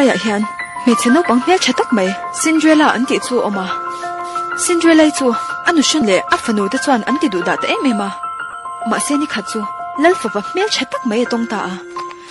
Helaiah hian hmeichhe naupang hmeltha tak mai Cinderella an tih chu a awm a. Cinderella-i chu a nuhrawn leh a fanu te chuan an ti duh dah ta em em a. Mahse ni khat chu Lal fapa hmeltha tak mai a tawng ta a.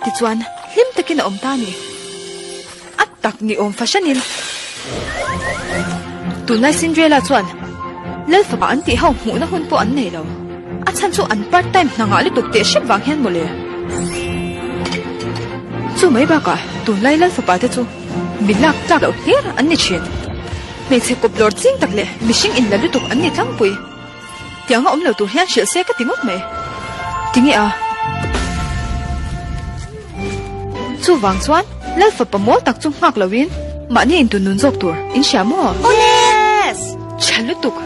Tichuan hlim takin a awm ta a ni. A tak ni awm fahranin tunlai Cinderella chuan Lal fapa an tih ho hmuhna hun pawh an nei lo. A chhan chu an part time hna ngah lutuk teh hrep vang hian mawle. Chu mai bakah tunlai Lal fapa te chu mi lak tlak loh hlir an ni thin. Hmeichhe kawp lawr ching tak leh mihring inla lutuk an ni tlangpui. Tiang a awm lo tur hian hrilh se ka ti ngawt mai. Tinge a? Chuvang chuan Lal fapa mawl tak chu nghak loin mahni intun nun zawk tur in hria maw? Awles! Tha lutuk.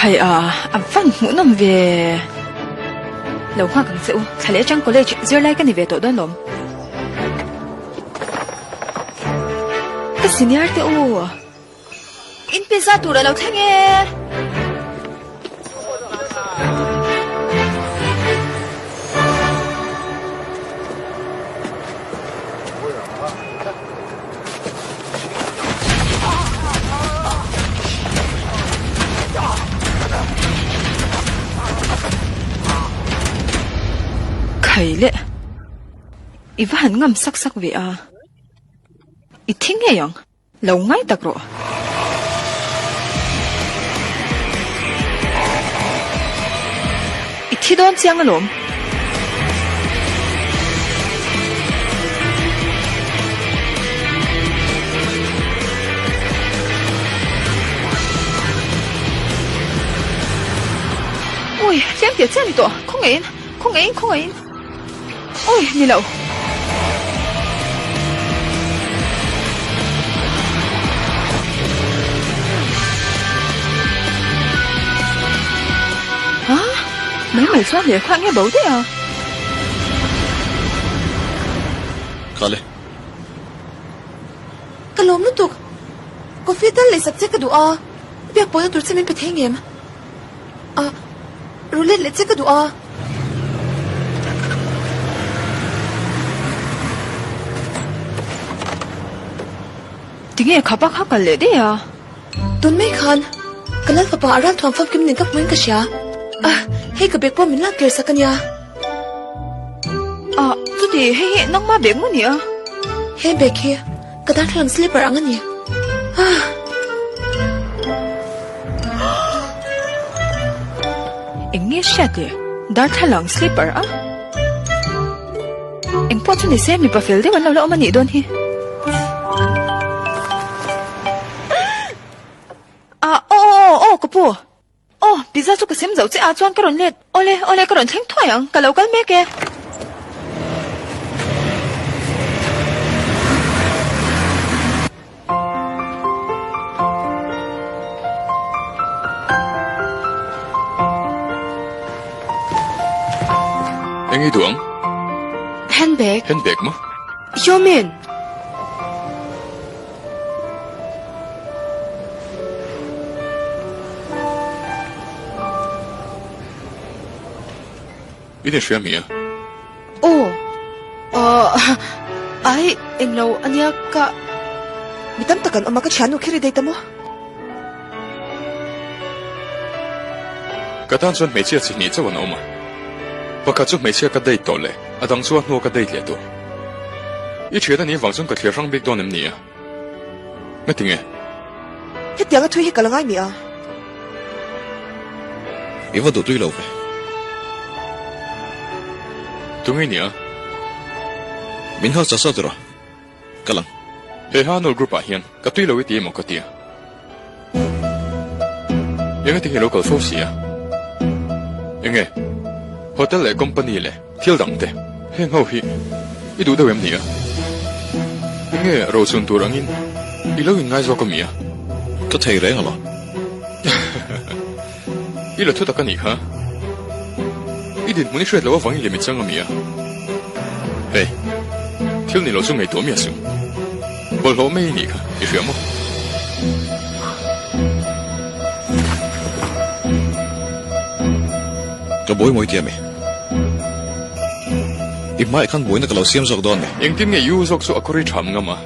Khai a, a van hmuhnawm ve. Lo nghak ang che u, thla leh atang college zirlai ka ni ve tawh dawn lawm. Ka senior te u, in pizza tur a lo thleng e. Khai le, i va han ngam sak sak ve a, i thi ngei ang, lo ngai tak rawh. I thi dawn chiang alawm. Ui, tlem teh chiah ni tawh. Khawngaihin, khawngaihin, khawngaihin. Ui, ni lo. Ha? Mai mai chuan leh kha nge bo daih a? Kale. Ka lawm lutuk. Coffee tal leh sak che ka duh a. Biak pawhna tur che min pe thei ngem? A, roulette leh che ka duh a. Tinge khapa kha kal leh daih a? Tun mai khan ka lal fapa a ral thuam famkim nen ka hmuin ka hria. A, hei ka bag pawh min lak tir sak a nia. A, chuti hei hi nangma bag maw ni a? He bag hi Ka darthlalang slipper ang a ni. Ah. Eng nge hriat le? Darthlalang slipper a? Eng pawh chu ni se mipa fel deuh an lo la awm a nih dawn hi. Ah, aw aw aw aw ka pu. Aw, pizza chu ka sem zo che a chuan ka rawn let. Awle, awle ka rawn thleng thuai ang, ka lo kal mek e. Eng i duh ang? Handbag. Handbag maw? Hyomin! I ni hria mi a? Aw, ahh, ai, englo ania ka, mi tam tak an awm a, ka thiannu khi ri daih ta maw? Ka tan chuan hmeichhia chi hnih chauh an awm a, pakhat chu hmeichhia ka date tawh leh a dang chu a hnua ka date leh tawh. I thian anih vang chuan ka thlir hrang bik dawn em ni a? Ngati nge? Hetianga thui hi ka la ngai mi a? I va duh tui lo ve. Tunge nia? Min hausa sawt rawh. Ka lang. He Hanul group ah hian ka tui lo i ti emaw ka tia. Engati nge lo kal fo si a? Enge? Hotel leh company leh thil dang te heng ho hi i duh deuh em ni a? Enge rochun tur angin i lo inngai zawk a mi a? Ka thei reng alawm. I la thu tak a nih kha. I dinhmun i hriat loh avangin lem i chang a mi a? Hei, thil ni lo chu ngaihtuah miah suh. Bawlhhlawh mai i nih kha, i hria maw? Ka buai mawi tia mi? I hmaiah khan buaina ka lo siam zawk dawn mi? Engtin nge i u zawk chu a kawr i tham ngam a?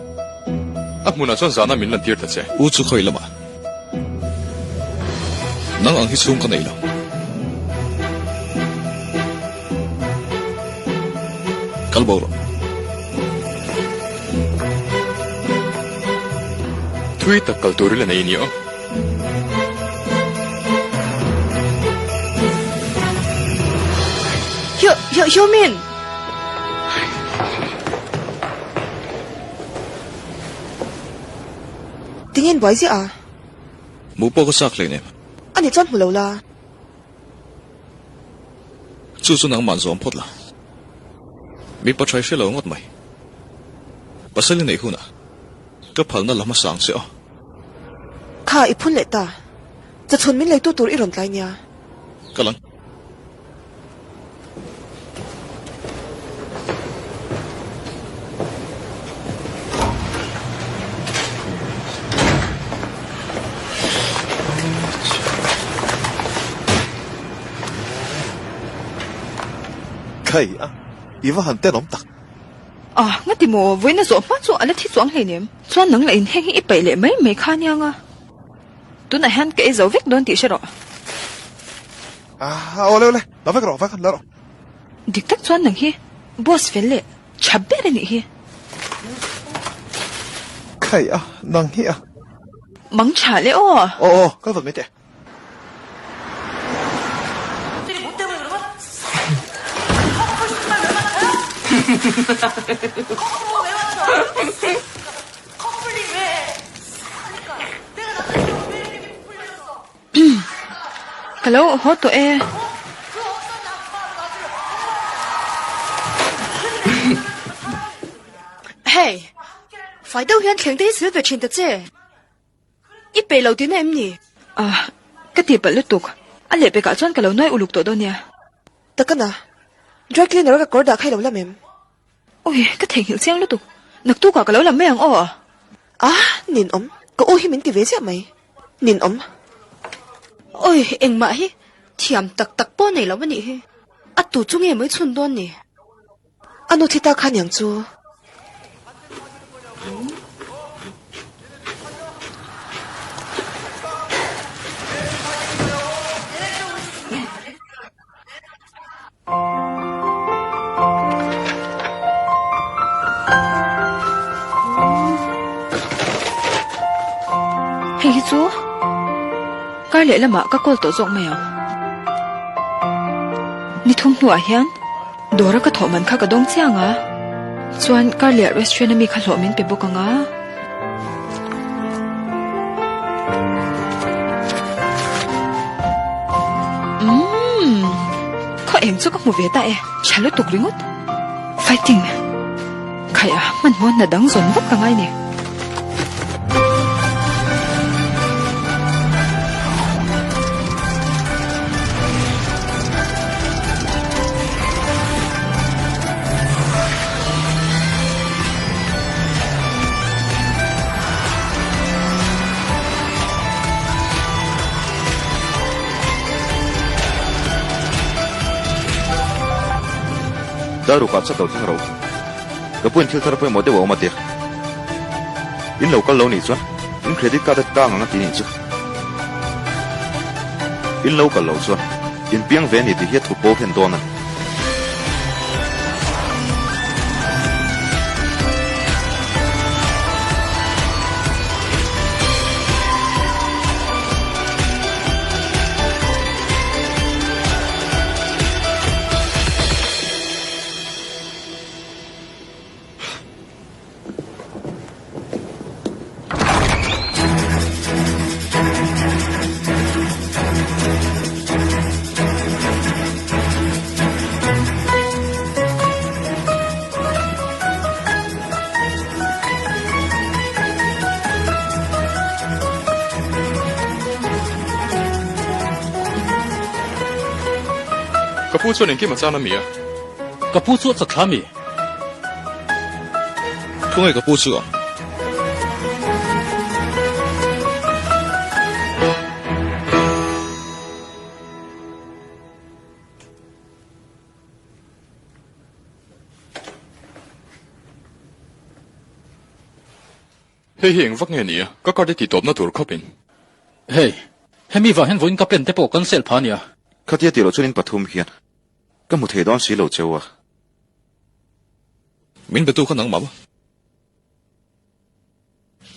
A hmunah chuan zahna min lantir ta che. U chu khawi lamah? Nang ang hi chhung ka nei lo. Kal bo rawh. Thui tak kal tur i la nei a ni aw. Hyo, Hyo, Hyomin! Tinge in buai ziah a? Hmuh pawh ka chak hleinem. Ani chuan hmu lo la. Chu chu nangmah zawm phawt la. Mipa tha i hre lo ngawt mai. Pasal i neih hunah ka phalna la hmasa ang che aw. Kha i phun leh ta. Chachhun min leitu tur i rawn tlai nia. Ka lang. Khai a, i va han tenawm tak. Ah, ngati maw, vawiina zawh hma chu a la thi chuang hleinem. Chuan nang lah in heng hi i paih leh mai mai kha aniang a. Tunah hian ka ei zo vek dawn tih hre rawh. Ah, awle awle, la vek rawh, vek la rawh. Dik tak chuan nang hi boss fel leh tha ber a nih hi. Khai a, nang hi a. Mang tha le aw. Aw aw, kal vat mai teh. Ka lo haw tawh e. Hey, fai deuh hian thleng te hi sil ve thin ta che. I peih lo tihna em ni? Ah, ka tihpalh lutuk. A lehpekah chuan ka lo nuai uluk tawh dawn nia. Takana, dry cleaner a ka kawr dah kha i lo lam em? Ui, ka theihnghilh chiang lutuk. Naktukah ka lo lam mai ang aw. Ah, ninawm. Ka u hi min ti ve ziah mai. Ninawm. Ui, engmah hi thiam tak tak pawh nei lo a nih hi. A tu chu nge mai chhun dawn ni? A nu thi ta kha niang chu. Hei hi chu kar leh lamah ka call tawh zawk mai ang. Ni thum hnuah hian dawra ka thawh man kha ka dawng chiang a, chuan kar leh restaurant ami kha hlawh min pe bawk ang a. Umm, khaw eng chu ka hmu ve ta e, tha lutuk ringawt. Fighting! Khaih a, hmanhmawh hna dang zawn vak ka ngai ni. Darukah chat lo thleng ro. Ka puin thil thar pawimawh deuh a awm a tia. In lo kal lo nih chuan in credit card a tang ang a ti nih chu. In lo kal lo chuan in piang ve a ni tih hi a thup bo hen dawn a ni. Ka pu chuan engkim a chan a mi a? Ka pu chu a chak thla a mi? Khawngaih ka pu chu a? Hei hi eng vak nge ni a, ka card i tihtawpna tur khawpin. Hei, hemi vang hian vawiin ka pen te pawh kan sel pha nia. Khatia tih loh chuan in pathum hian ka hmu thei dawn si lo cheu a. Min betu kha nangmah maw?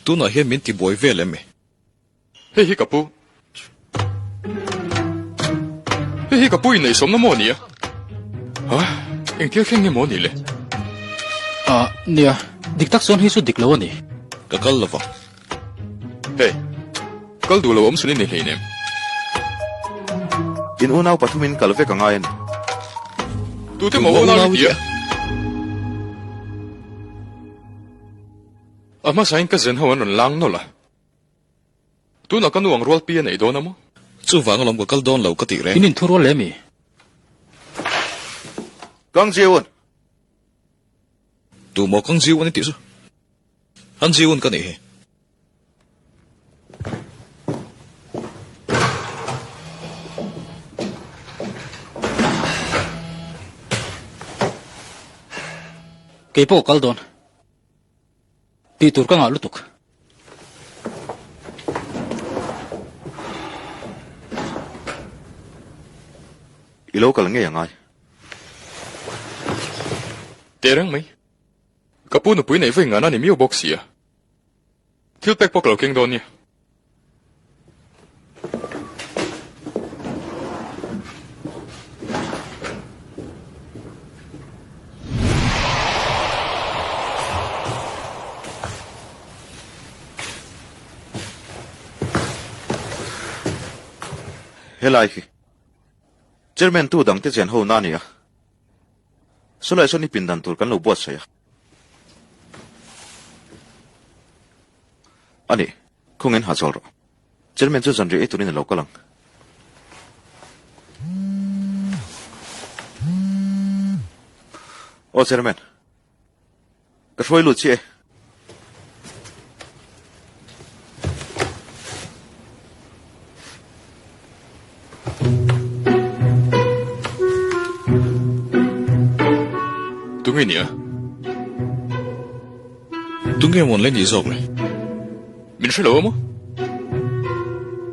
Tunah hian min tibuai vel em? Hei hi ka pu. Hei hi ka pu inneihsawmna maw ni a? Ha? Engtia thleng nge maw ni le? Ah, nia, dik tak chuan hei chu dik lo a ni. Ka kal lova. Hei, kal duh lo awm chhun i ni hleinem. In unau pathumin kal vek a ngai a ni. Tute maw unau i ti a? A hmasain ka zen ho an rawn lang nawlh a. Tunah ka nu ang rual pi a neih dawn a maw? Chuvang alawm ka kal dawn lo ka tih reng. In inthu rual leh mi? Kang Ji-un! Tu maw Kang Ji-un i tih chu? Han Ji-un ka nih hi. Kei pawh ka kal dawn. Tih tur ka ngah lutuk. I lo kal ngei a ngai. Teh reng mai. Ka pu nupui neih vawi ngana ni miau bawk sia. Thil pek pawh ka lo keng dawn nia. Helai hi Chairman tu dangte chen ho na a ni a, sawlai sawn i pindan tur kan lo buatsaih a. A ni, khawngin ha chawl rawh. Chairman chu zanriah ei turin a lo kal ang. Aw Chairman, ka hruai lut chiah e. Tunge nia? Tunge mawn le nih zawk le? Min hre lo a maw?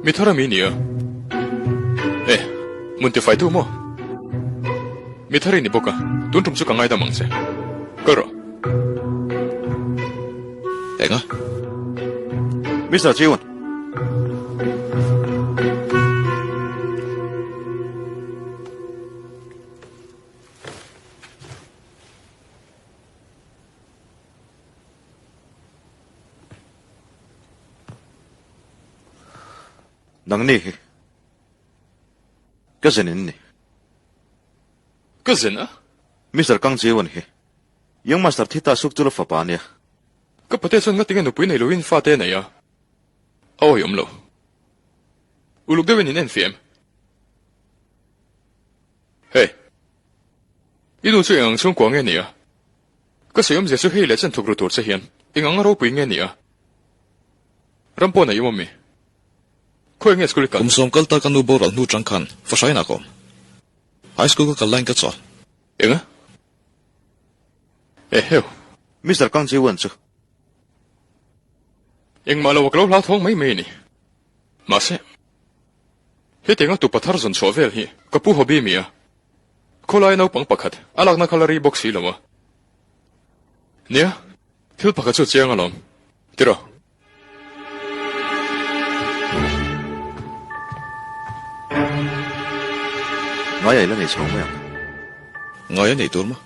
Mi thar a mi nia? E, mun tifai tu maw? Mi thar i ni bawk a, tun tum chu ka ngaidam ang che. Kal rawh. Enga? Mister Jiwon. Nangni hi ka zen in ni. Ka zen a? Mister Kang Jiwon hi Young Master thi ta suk chu la fapa a nia. Ka pate chuan ngatinge nupui nei loin fate a nei a, a awihawm lo. Uluk deuhin in enfiah em? Hey. I nu chu eng ang chhungkua nge ni a? Ka sawi awmzia chu hei leh chen thuk ru tur che hian eng ang a ropui nge ni a? Ram pawh nei awm a mi? Khawi nge school i kal? Kum sawm kal ta ka nu boral hnu chang khan fahrain ah ka awm. High school ka kal laiin ka chawl. Enga? Eheu. Mister Kang Ji Wan chu. Engmah lo a ka lo hlauthawng mai mai a ni. Mahse, hetianga tupa thar zawn chhuah vel hi ka pu hobby mi a. Khawlai naupang pakhat a lakna kha la ri bawk si lo a. Nia, thil pakhat chu chiang alawm. Tiraw? Ngai a ila nei chho mai ang. Ngai a nei tur maw?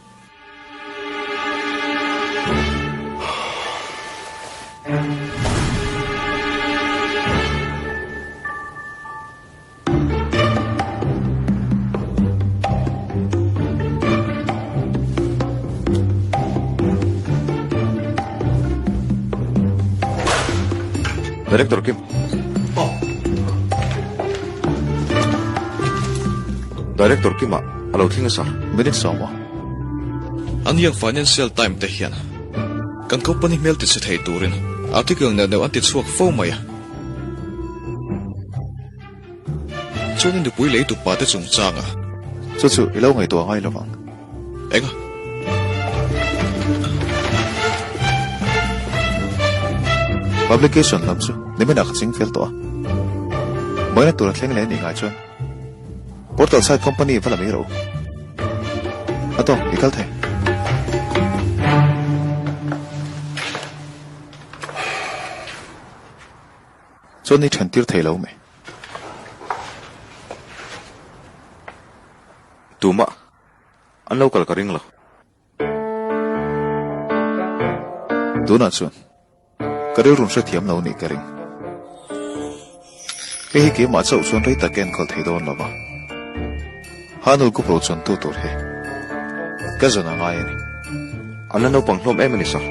Director Kim. Director Kim-a. A lo thleng a sir. Minute sawma. An Young Financial Time te hian kan company hmel tichhe thei turin article neuh neuh an ti chhuak fo mai a. Chuan i nupui lei tupa te chungchanga. Chu chu i lo ngaihtuah ngai lo vang. Enga? Publication lam chu nimin ah ka ching fel tawh a. Vawiina tur a thleng leh a nih ngai chuan Portal side company va la mai rawh u. A tawk, i kal thei. Chuan i then tir thei lo mai. Tumah an lo kal ka ring lo. Tunah chuan ka rilrun hrethiam lo nih ka ring. Hei hi keimah chauh chuan rei tak ka enkawl thei dawn lo va. Hanul Group ro chuan tu tur hi ka zawn a ngai a ni. An la naupang hlawm em a ni sir.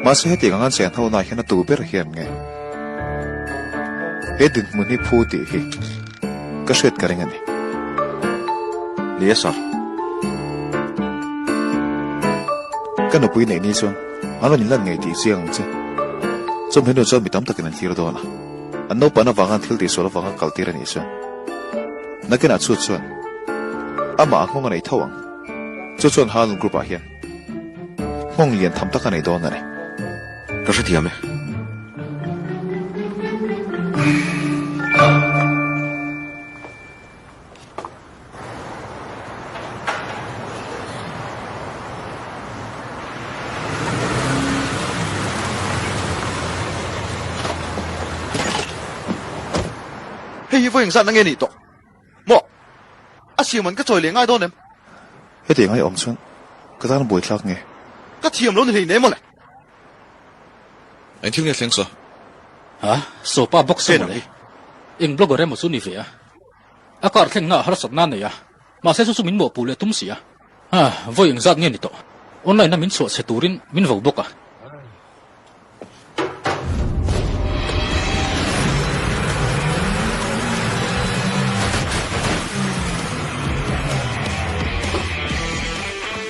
Mahse hetiang ang an chen ho nah hian a tu ber hian nge he dinhmun hi phu tih hi ka hriat ka ring a ni. Ni e sir. Ka nupui neih ni chuan an rawn inlan ngei tih chiang ang che. Chawmhnu hnu chuan mi tam takin an thlir dawn a. An naupang avanga an thil tihsual avanga kal tir a nih chuan nakinah chu chuan amah a nghawng a nei tho ang. Chu chuan Hanul Group ah hian nghawng lian tham tak a nei dawn a ni. Ka hrethiam e. Hei hi vawi engzat na nge nih tawh? Maw? A siam an ka chawi leh ngai dawn em? Heti ngai awm chuan ka tan buaithlak nge? Ka thiam lo ni hlei nem mawle. Eng thil nge thleng saw? Ha? Sopa box a mawle. Eng blogger emaw chu ni ve a. A car thlengna ah harsatna a nei a. Mahse chu chu min mawhpuh leh tum si a. Ha, vawi engzat nge ni tawh? Online a min chhuah chhe turin min vo bawk a.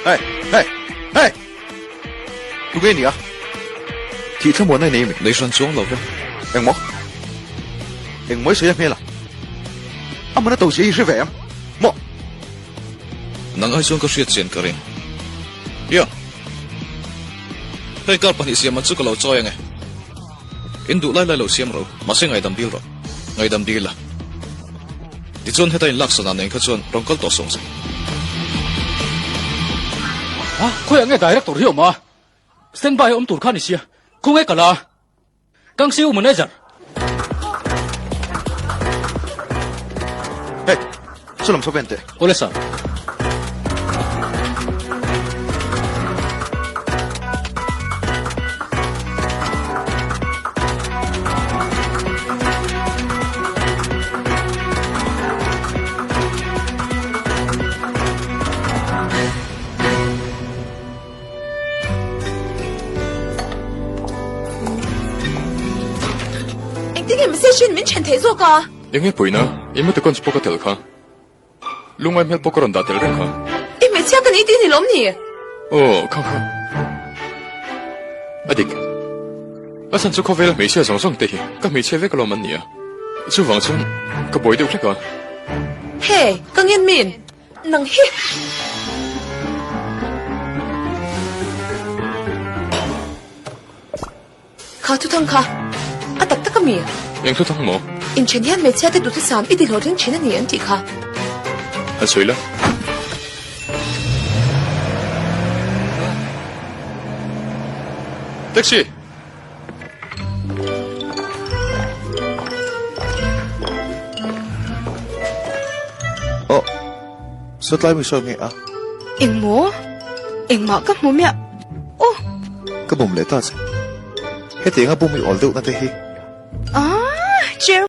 Hey! Hey! Hey! Tu nge nia? Thih thlamuan a nei mi? Nei hran chuang lo ve. Engmaw? Engmaw i sawi a hmel a? A man a to zia i hre ve em? Maw? Nang ai chuan ka hriat chian ka ring. Hian. Hei kar pahnih siam man chu ka lo chawi ange. In duh lai lai lo siam ro, mahse ngaidam dil rawh. Ngaidam dil la. Tichuan heta in laksan ah nen kha chuan rawn kal tawh sawng che. Ha, khawiah nge director hi awm a? Standby a awm tur kha ni sia. Khawnge ka la? Kang siu manager. Hey, saw lam saw ven teh. Awle sir. Engtin nge message in min then theih zawk a? Enge puina? Emoticons pawh ka tel kha. Lungngai hmel pawh ka rawn dah tel reng kha. I hmeichhia ka ni tih ni lawm ni? Aw, kha kha. A dik. A chhan chu khawvela hmeichhia zawng zawng te hi ka hmeichhia vek alawm an ni a. Chuvang chuan ka buai deuh hlek a. Hey, ka ngin min. Nang hi. Kha thuthang kha a tak tak a mi? Eng thuthang maw? Inthen hian hmeichhia te duhthusam i tihlawh thleng thin a ni an tih kha. Han sawi la. Taxi! Aw, satlai mi sawi nge a? Eng maw? Engmah ka hmu miah. Aw! Ka bum leh ta che. Hetianga bum i awl deuhna te hi. Ah, chair.